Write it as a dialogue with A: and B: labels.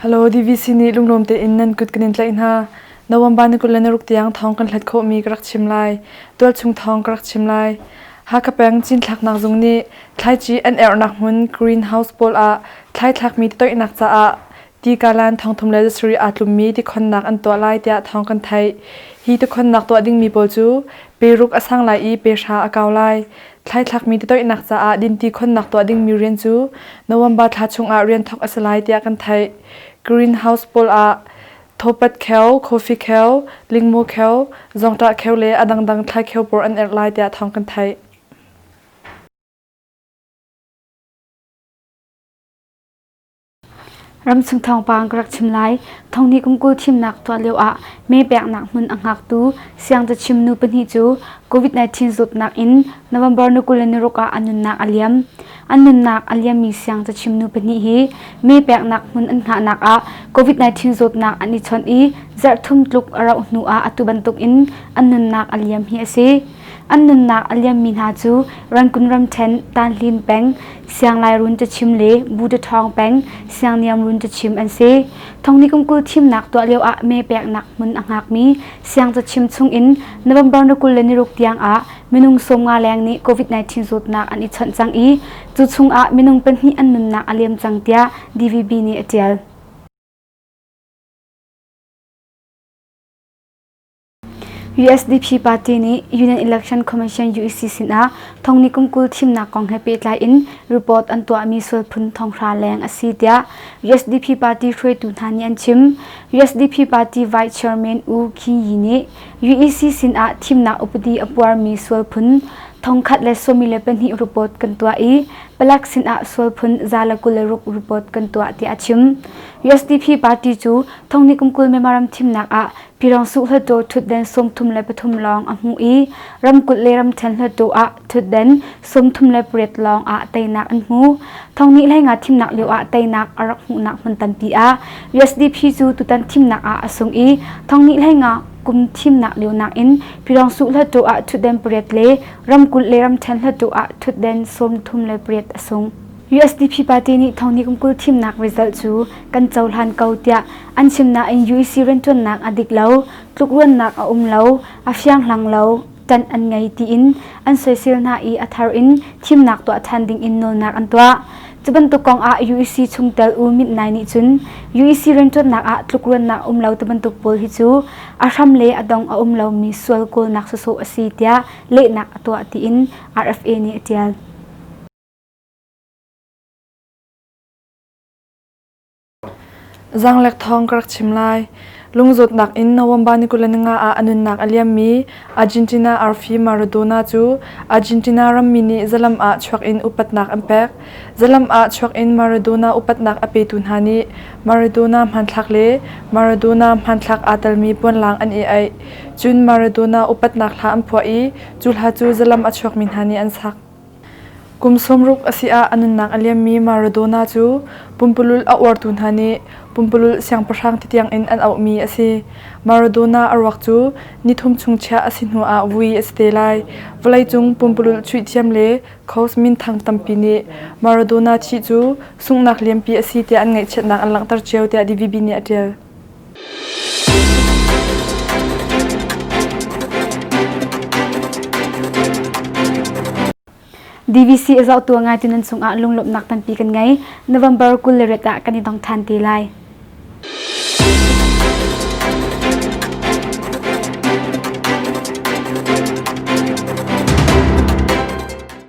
A: Hello DVC nih lunglawm tein nan kut kan in tlaih hna. November ni 26 tiang thawng kan hlat khawhmi ka rak chim lai. Tualchung thawng ka rak chim lai. Hakha peng cinthlaknak zung nih thlaici an erhnak hmun greenhouse pawl ah thlaithlakmi titoihnak caah ti kalan thongthum le zasarih aa tlummi tikhonnak an tuah lai tiah thawng kan theih. Hi tikhonnak tuah dingmi pawl cu pe ruk a sang lai i pe hra a kau lai. Thlaithlakmi titoihnak caah dinti khonnak tuah dingmi rian cu November thla chungah rian thawk a si lai tiah kan theih. Greenhouse pawl ah thawpat kheo, coffee kheo, lingmaw kheo, zawngṭah kheo le a dangdang thlai kheo pawl an erh lai tiah thawng kan theih.
B: Ramchung thawngpang ka rak chim lai. Thonghnih kum 20 thimnak tuah lio ah mee peknak hmun a hngaktu siangcachim nu pahnih cu COVID-19 zawtnak in November ni 26 ah an nunnak a liam. An nunnak a liammi siangcachim nu pahnih hi mee peknak hmun an hngahnak ah COVID-19 zawtnak an i chawnh i zarh thum tluk a rauh hnu ah atu bantuk in an nunnak a liam hi a si. An nunnak a liammi hna cu Rangoon ramṭhen Tanhlin peng Sianglairun cachim le Budaṭhawng peng Siangniamrun cachim an si. Thongni kum 20 thimnak tuah lio ah mee peknak hmun a hngakmi siang cachim chungin November ni 26 tiang ah minung 50 leng nih COVID-19 zawtnak an i chawnh cang i cu chungah minung pahnih an nunnak a liam cang tiah DVB nih a ṭial. USDP party nih Union Election Commission UEC sinah thongni kum 20 thimnak kong he pehtlai in report an tuahmi sualphun thonghra leng a si tiah USDP party hruaitu hna nih an chim. USDP party Vice Chairman U Khin Yi nih UEC sinah thimnak upadi a puarmi sualphun 112 report kan tuah i palek sinah sualphun 126 report kan tuah tiah a chim. USDP party cu thongni kum 20 Myanmar thimnak ah Pyirongsuh Hluttaw ṭhutden 33 lawng a hmuh i ramkulh le ramṭhen hluttaw ah ṭhutden 38 lawng ah teinak an hmu. Thonghnih hleinga thimnak lio ah teinak a rak hmuhnak hmun tampi ah USDP cu tutan thimnak ah a sung i thonghnih hleinga kum thimnak lio nakin Pyirongsuh Hluttaw ah ṭhutden pariat le ramkulh le ramṭhen hluttaw ah ṭhutden 38 a sung. USDP party nih thonghnih kum 20 thimnak result cu kan cohlan ko tiah An chim nain UEC rianṭuannak a dik lo, tlukruannak a um lo, a fianghlang lo, ṭanh an ngei tiin an soisel hna i a thar in thimnak tuah ṭhan dingin nawlnak an tuah. Cu bantuk kong ah UEC chungtel U Myint Nai nih cun UEC rianṭuannak ah tlukruannak um lo ti bantuk pawl hi cu a hram le a dong a um lomi sual kawlnak sawsawh a si tiah lehnak a tuah tiin RFA nih a ṭial.
A: Zaanglek thawng ka rak chim lai. Lungzawtnak in November ni 25 ah a nunnak a liammi Argentina arfi Maradona cu Argentina rammi nih zalam ah chuak in upatnak an pek. Zalam ah chuak in Maradona upatnak a petu hna nih Maradona hmanthlak le Maradona hmanthlak aa telmi puanlang an i aih. Cun Maradona upatnak hla an phuah i cu hla cu zalam a chuakmi hna nih an sak. Kum 60 a si ah a nunnak a liammi Maradona cu pumpululh a uartu hna nih pumpululh siangpahrang ti tiangin an auhmi a si. Maradona a ruak cu nithum chung chiah a si hnuah vui a si te lai. Vawleicung pumpululh chuih thiam le coach minthang tampi nih Maradona thih cu sunghnak lianpi a si tiah an ngaihchiatnak an langhter cio tiah DVB nih a ṭial.
B: DVC a zohtu ngai tu nan cungah lunglawmhnak tampi kan ngei. November 28 ah kan i dong ṭhan te lai.